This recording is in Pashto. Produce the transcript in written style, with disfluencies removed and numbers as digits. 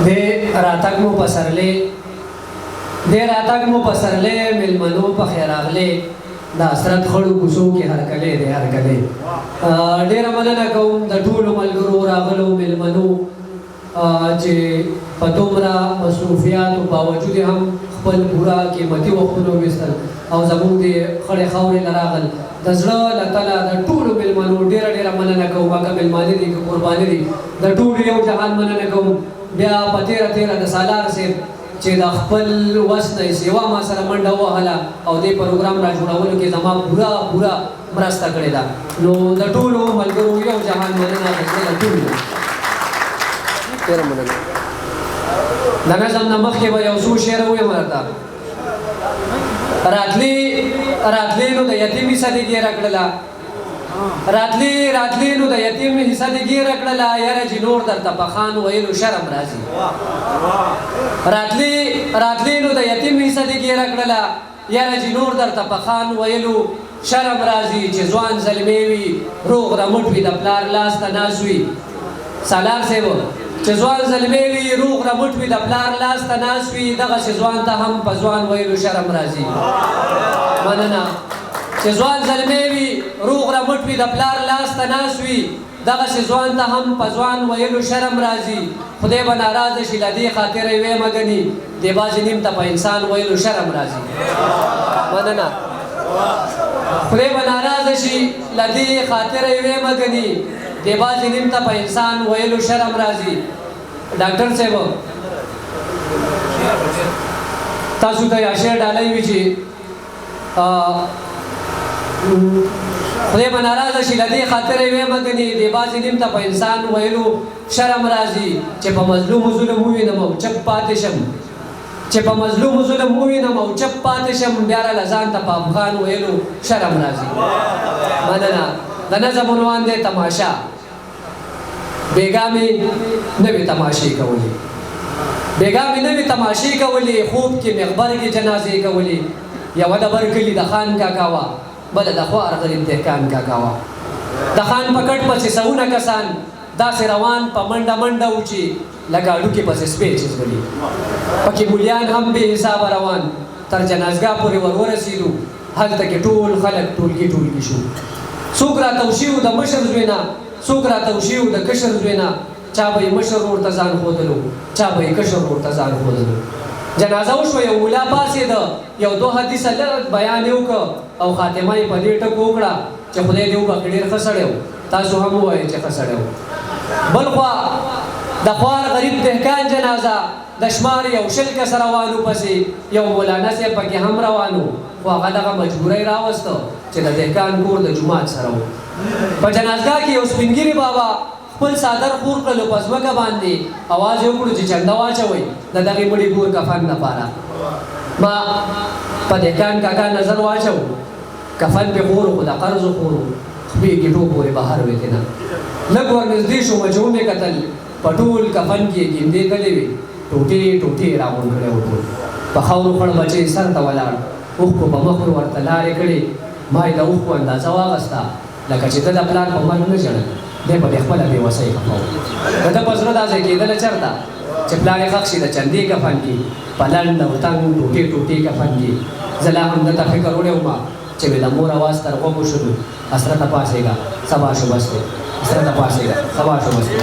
دې راتګ مو پسرلې، دې راتګ مو پسرلې، مېلمنو په خیر راغلې، د حسرت خړو کوڅو کې هرکلی دی هرکلی. ډېره مننه کوم د ټولو ملګرو راغلو مېلمنو چې په دومره مصروفیاتو باوجود هم خپل پوره قیمتي وختونه وویستل او زموږ دې خړې خاورې له راغل. د زړه له تله د ټولو مېلمنو ډېره ډېره مننه کوم، که مېلمانه دي که قرباني دي، د ټولو یو جهان مننه کوم. بیا په تېره تېره د سالار صاحب چې د خپل وس نه یې سیوا ما سره منډه ووهله او دې پروګرام را جوړولو کې زما پوره پوره مرسته کړې ده. نو د ټولو ملګرو یو جهان مننه د زړه له ټولو ډېره مننه. د نظم نه مخکې به یو څو شعر ووایم درته. راتلې راتلې نو د یتیم حصه دې ګېره کړله، راتلې راتلې نو د یتیم حصه دې ګېره کړله، یاره چې نور درته په خان ویلو شرم راځي. راتلې راتلې نو د یتیم حصه دې ګېره کړله، یاره چې نور درته په خان ویلو شرم راځي. چې ځوان زلمی وي روغ رمټ وي د پلار لاس ته ناست وي، سالار صاحب چې ځوان زلمی وي روغ رمټ وي د پلار لاس ته ناست وي، دغسې ځوان ته هم په ځوان ویلو شرم راځي. مننه. چې ځوان زلمی وي روغ رمټ وي د پلار لاس ته ناست وي، دغسې ځوان ته هم په ځوان ویلو شرم راځي. خدای به ناراضه شي له دې خاطره یې ویمه ګني دې بعضې نیم ته په انسان ویلو شرم راځي. مننه. خدای به ناراضه شي له دې خاطره یې ویمه ګني دې بعضې نیم ته په انسان ویلو شرم راځي. ډاکټر صاحب تاسو ته یو شعر ډالۍ وي چې خدای به ناراضه شي له دې خاطره یې ویمه ګني دې بعضې نیم ته په انسان ویلو شرم راځي. چې په مظلومو ظلم ووینم او چپ پاتې شم، چې په مظلومو ظلم ووینم او چپ پاتې شم، بیا راله ځان ته په افغان ویلو شرم راځي. مننه. د نظم عنوان دی تماشا. بېګا مې نوې تماشې کولې، بېګا مې نوې تماشې کولې، خوب کې مې غبرګې جنازې کولې. یوه د بر کلي د خان کاکا وه، بله د خوار غریب دهقان کاکا وه. د خان په کټ پسې سوونه کسان داسې روان په منډه منډه وو چې لکه هډوکي پسې سپی چې ځغلي. پکې مولیان هم بې حسابه روان. تر جنازګاه پورې ور ورسېدو، هلته کې ټول خلک ټولګي ټولګي شو. څوک راتاو شوي وو د مشر زوی نه، څوک راتاو شوي وو د کشر زوی نه. چا به یې مشر ورور ته ځان ښودلو، چا به یې کشر ورور ته ځان ښودلو. جنازه وشوه، یو ملا پاڅېده، یو دوه حدیثه لږ بیان یې وکړ او خاتمه یې په دې ټکو وکړه چې خدای دې وبخښي ډېر ښه سړی و، تاسو هم ووایئ چې ښه سړی و. بلخوا د خوار غریب دهقان جنازه د شمار یو 20 کسه روان وو، پسې یو مولانا صاحب پکې هم روان و، خو هغه دغه مجبورۍ راوسته چې د دهقان کور د جومات سره و. په جنازګاه کې یو سپین ږیري بابا خپل څادر خور کړلو په ځمکه باندې، اواز یې وکړو چې چنده واچوئ د دغې مړي ګور کفن دپاره. ما په دهقان کاکا نظر واچو، کفن پې خور و خو د قرضو خور و، خپې ګیټو پورې بهر وې ترېنه. لږ ورنږدې شوم چې ومې کتل په ټول کفن کې یې ګیندې تلې وې، ټوټې ټوټې یې راغونډ کړی و. ټول په خاورو خړ بچی سر ته ولاړ، اوښکو په مخ یې ورته لارې کړې. ما یې د اوښکو اندازه واخیسته، لکه چې ده د پلار په مرګ نه ژړل، دی په دې خپله بې وسۍ خفه و. د ده په زړه دا ځای کېدله چېرته چې پلار یې ښخ شي د چندې کفن کې، په لنډ او تنګ ټوټې ټوټې کفن کې. زه لا هم ده ته فکر وړی وم چې مې د مور اواز تر غوږو شولو، حسرته پاڅېږه سبا شو بس دی، حسرته پاڅېږه سبا شو بس دی.